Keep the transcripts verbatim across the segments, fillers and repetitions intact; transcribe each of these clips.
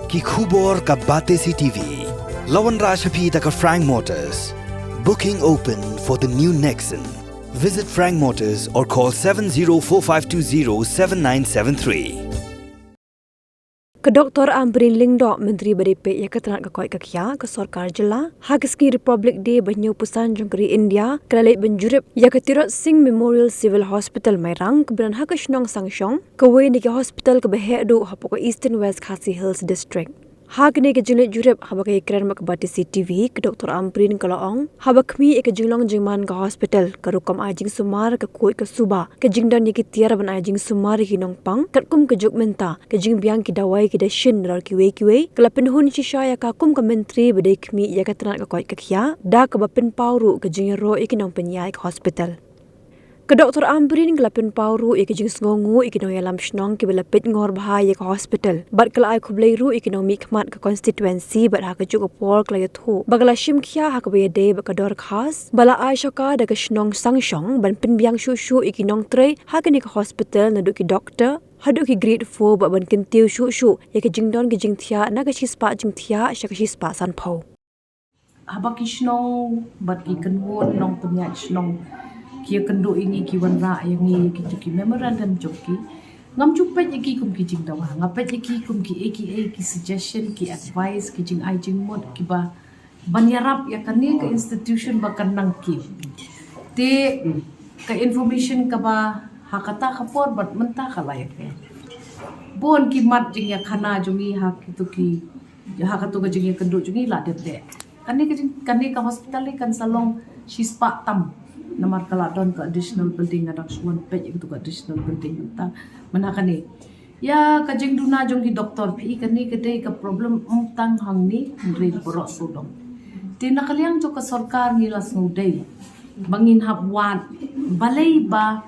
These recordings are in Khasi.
Ki khubor ka Batesi T V. La wanrah sha phi da ka Frank Motors. Booking open for the new Nexon. Visit Frank Motors or call seven zero four five two zero seven nine seven three. Ka Doctor Ampareen Lyngdoh, Myntri ba dei peit ïa ka tnat ka koit ka khiah ka Sorkar Jylla, ha ka sngi Republic Day ba hynñiewphew san jong ka ri India, ka la leit ban jurip ïa ka Tirot Sing Memorial Civil Hospital Mairang kaba don ha ka shnong Sangshong, kawei na ki hospital kaba heh duh hapoh ka Eastern West Khasi Hills District. Ha kane ka jingleit jurip, haba ka ïakren bad ka Batesi T V, ka Doctor Ampareen ka la ong, haba khmih ïa ka jinglong jingman ka hospital, ka rukom ai jingsumar ka koit ka suba, ka jingdon ïa ki tiar ban ai jingsumar ïa ki nongpang, katkum ka juk mynta, ka jingbiang ki dawai ki dashin halor kiwei kiwei, ka la pynhun shisha ïa ka kum ka Myntri ba dei khmih ïa ka tnat ka koit ka khiah, da kaba pynpaw ruh ka jingïaroh ïa ki nongpynïaid ka hospital. Ka Doctor Ampareen ka la pynpaw ruh ïa ka jingsngewnguh ïa ki nongïalam shnong kiba la peit ngor bha ïa ka hospital. Bad ka la ai khublei ruh ïa ki nongmihkhmat ka constituency bad ha kajuh ka por ka la ïathuh ba ka la shim khia ha kaba ïadei bad ka dorkhas ba la ai sha ka da ka shnong Sangshong ban pynbiang shuh shuh ïa ki nongtrei ha kane ka hospital naduh ki doktor haduh ki grade four bad ban kyntiew shuh shuh ïa ka jingdon ka jingthiah na ka shispah jingthiah sha ka shispah sanphew. Haba ki shnong bad ki kynhun nongpynïaid shnong ki ïakynduh ïa ngi, ki wanrah ïa ngi ïa kito ki memorandum jong ki, ngam ju peit ïa ki kum ki jingdawa, nga peit ïa ki kum ki A K A, ki suggestion, ki advice, ki jingai jingmut kiba ban ïarap ïa kane ka institution ba kan nang kiew. Te ka information kaba ha kata ka por bad mynta ka la ïapher. Bun ki mat jingïakhana jong ngi ha kito ki, ha kato ka jingïakynduh jong ngi la dep deh. Kane ka jing, kane ka hospital ni kan sa long shispah tam. Namar ka la don ka additional building, nga dang shu wan peit ïa kato ka additional building mynta. Mynta kane, ïa ka jingduna jong ki doktor, phi i kane ka dei ka problem ym tang hangne, hynrei baroh sawdong. Te na ka liang jong ka sorkar ngi la sngewdei ba ngin hap wad, balei ba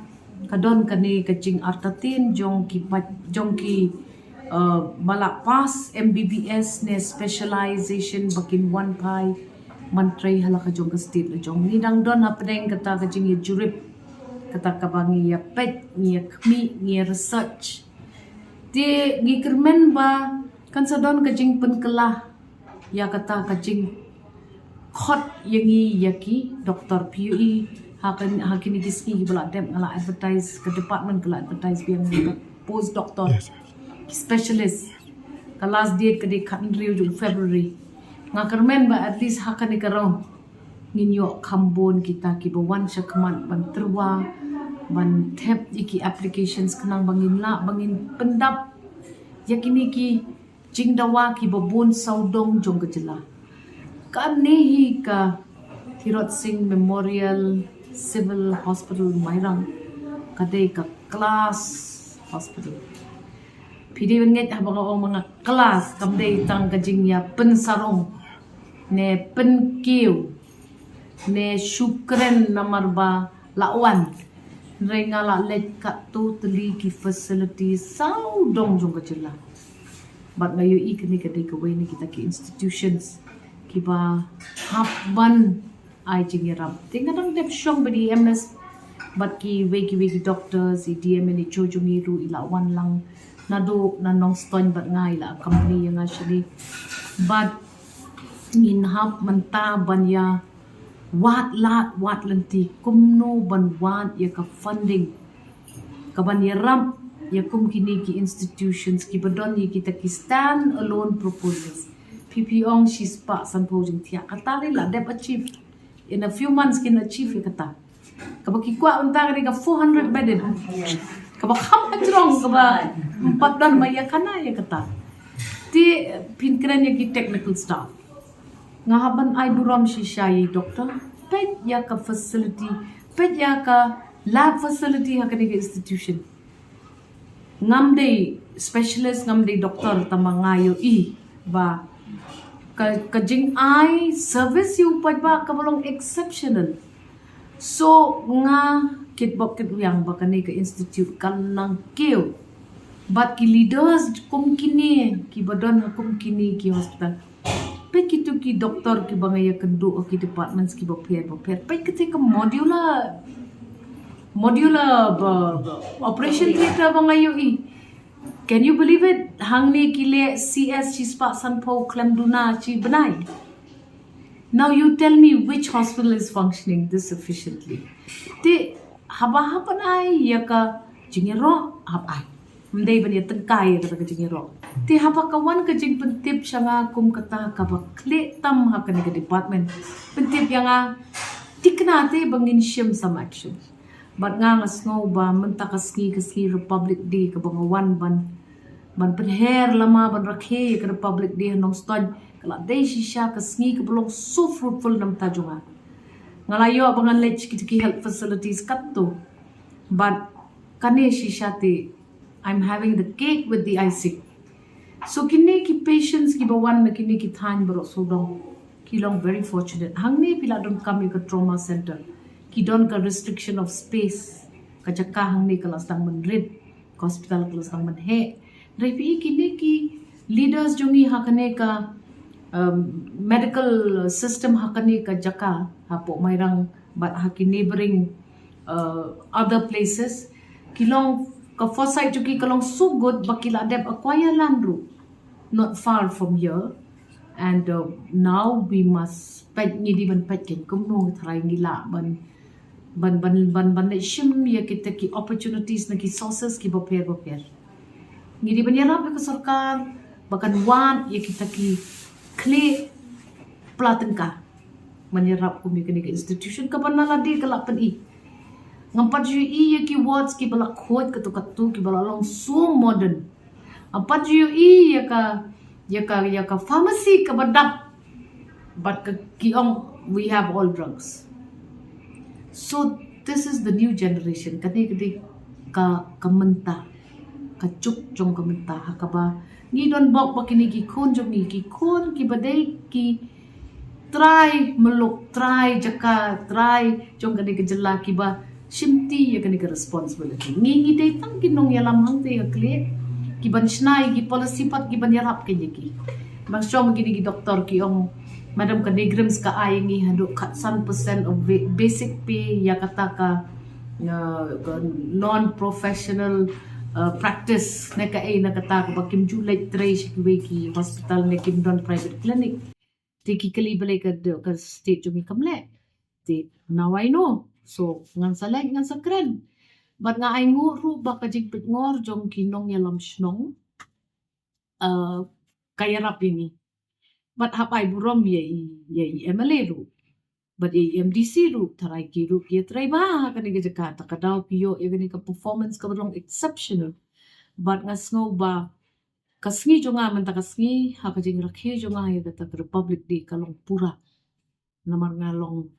ka don kane ka jingartatien jong ki pat, jong ki, uh, ba la pass M B B S ne specialization ba kin wan phai ban trei ha la ka jong ka state la jong. Ngi dang don hapdeng kata ka jingïajurip, kata kaba ngi ïapeit, ngi ïakhmih, ngi ïa research. Te ngi kyrmen ba kan sa don ka jingpynkylla ïa kata ka jingkhot ïa ngi ïa ki doktor. Phi i ha ka, ha kine ki sngi kiba la dep nga la advertise, ka department ka la advertise biang ïa ka post doktor, ki specialist. Ka last date ka dei khathynriew jong February. Nga kyrmen ba at least ha kane ka round ngin ïoh kham bun kita kiba wan shakhmat ban tyrwa, ban thep ïa ki applications khnang ba ngin lah, ba ngin pyndap ïa kine ki jingdawa kiba bun sawdong jong ka jylla. Kane hi ka Tirot Sing Memorial Civil Hospital Mairang ka dei ka class hospital. Phi dei ban ngeit haba nga ong ma nga class, kam dei tang ka jingïapynsarong ne pynkiew ne shu kren namar ba la wan. Hynrei nga la leit katto tylli ki facility sawdong jong ka jylla. Bad nga ïohi kane ka dei kawei na kita ki institutions kiba hap ban ai jingïarap. Te nga dang dep shong bad i M S bad kiwei kiwei ki doctors, i D M and H O jong ngi ruh i la wan lang naduh na Nongstoiñ bad nga, i la accompany ïa nga shane. Bad ngin hap mynta ban ïa wad lad wad lynti kumno ban wad ïa ka funding kaban ïarap ïa kum kine ki institutions kiba don ïa kita ki stand alone proposals. Phi, phi ong shispah sanphew jingthiah, kata lei la dep achieve. In a few months kin achieve ïa kata. Kaba ki kwah mynta ka dei ka four hundred bedded. Kaba kham hajrong, kaba ym pat don ba ïakhana ïa kata. Te phin kren ïa ki technical staff. Nga hap ban ai burom shisha ïa i doktor. Peit ïa ka facility, peit ïa ka lab facility ha kane ka institution. Ngam dei specialist, ngam dei doktor, tangba nga ïohi ba ka, ka jingai service ïa u paidbah kaba long exceptional. So nga kitbok kitwiang ba kane ka institute kan nang kiew. Bad ki leaders kum kine, kiba don ha kum kine ki hospital, peit kito ki doktor kiba nga ïakynduh ha ki departments kiba pher ba pher. Peit kata ka modular, modular ba, ba operation theatre ba nga ïohi. Can you believe it? Hangne ki leh C S shispah sanphew khlem duna shi bnai. Now you tell me which hospital is functioning this efficiently. Te haba hap ban ai ïa ka jingïaroh, hap ai. Ym dei ban ïa tyngkai ïa ka jingïaroh. Te haba ka wan ka jingpyntip sha nga kum kata kaba khlieh tam ha kane ka department, pyntip ïa nga, thikna te ba ngin shim some action. Bad nga nga sngew ba mynta ka sngi, ka sngi Republic Day kaba nga wan ban ban pynher lama ban rakhe ïa ka Republic Day ha Nongstoiñ, ka la dei shisha ka sngi kaba long so fruitful namar jong nga. Nga la ïoh ba ngan leit sha kita ki health facilities katto. Bad kane shisha te, I'm having the cake with the icing. So kine ki patients kiba wan na kine ki thaiñ baroh sawdong ki long very fortunate. Hangne phi la donkam ïa ka trauma center, ki don ka restriction of space. Ka jaka hangne ka la sdang ban rit, ka hospital ka la sdang ban heh. Hynrei phi i kine ki leaders jong ngi ha kane ka, um, medical system ha kane ka jaka, hapoh Mairang bad ha ki neighboring, uh, other places, ki long, ka foresight jong ki ka long so good ba ki la dep acquire land ruh not far from here. And, uh, now we must peit, ngi dei ban peit kein kumno tharai ngi lah ban ban ban ban ban leit shim ïa kita ki opportunities na ki sources kiba pher ba pher. Ngi dei ban ïarap ïa ka sorkar ba kan wad ïa kita ki khlieh pla tyngka ban ïarap kum ïa kane ka institution kaba na lade ka la pyni. Ngam pat ju ïohi ïa ki wards kiba la khuid katto katto, kiba la long so modern. Ngam pat ju ïohi ïa ka, ïa ka, ïa ka pharmacy kaba dap. Bad ka, ki ong, "We have all drugs." So this is the new generation. Kane ka dei ka, ka mynta, ka juk jong ka mynta ha kaba ngi don bok ba kine ki khun jong ngi, ki khun kiba dei ki trai muluk, trai jaka, trai jong kane ka jylla kiba shimti ïa kane ka responsibility. Ngi, ngi dei tang ki nongïalam hangtei ha khlieh, ki ban shna ïa ki policy pat ki ban ïarap kein ïa ki. Nang shong kine ki doktor ki ong, madam, ka NEIGRIHMS ka ai ngi haduh khatsan percent of ba-, basic pay ïa kata ka, uh, ka non professional, uh, practice, ne kaei na kata kaba kim ju leit trei sha kiwei ki hospital ne kim don private clinic. Te ki kylli balei ka, ka state jong ngi kam leh. Te now I know. So ngan sa leit, ngan sa kren. Bad nga ainguh ruh ba ka jingpynngor jong ki nongïalam shnong, uh, ka ïarap ïa ngi. Bad hap ai burom ïa i, ïa i MLA ruh, bad ïa i MDC ruh, tharai ki ruh ki ïatrei bha ha kane ka jaka, ta ka daw ki ïoh ïa kane ka performance kaba long exceptional. Bad nga sngew ba ka sngi jong nga mynta ka sngi ha ka jingrakhe jong nga ïa kata ka Republic Day ka long pura. Namar nga long,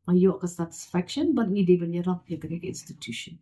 nga ïoh ka satisfaction bad ngi dei ban ïarap ïa kane ka institution.